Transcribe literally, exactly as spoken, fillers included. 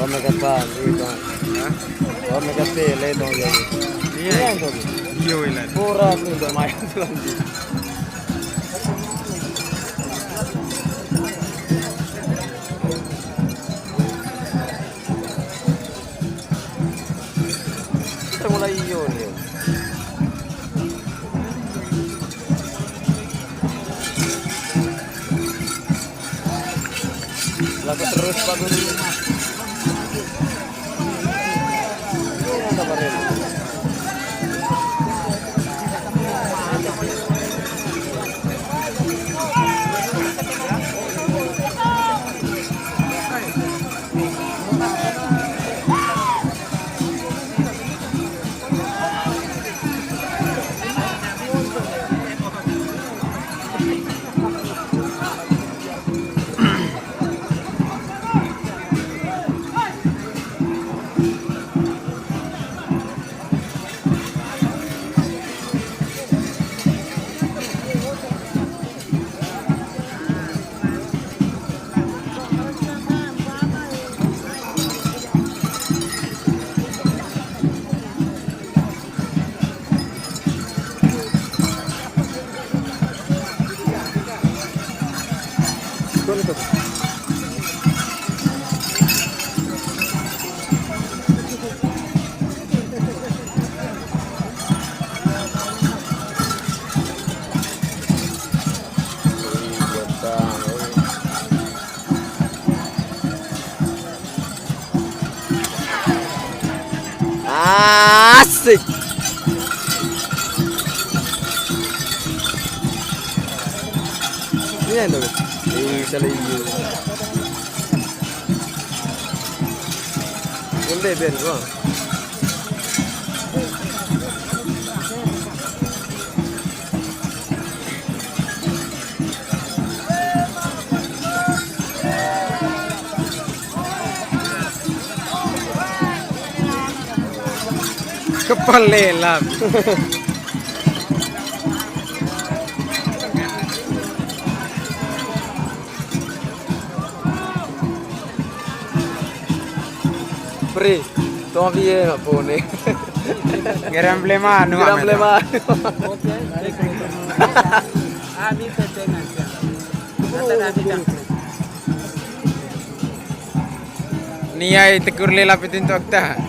Mega bang, iya bang. Hah? Oh, mega tele dong ya. Iya. Iya dong. Iya, iya. Pura tuh udah main tuh, anjing. Kita mulai iyo nih. Laku terus, Pak Guru. Ini ada bareng. Asik. Iya, dong. Iya, salah iya. Gede, Ben, gua. Kepala lelap. Pri, tong ki ye, apa nih? Geram blema, anu, geram blema. Ni ai tegur lelap itu untuk ta.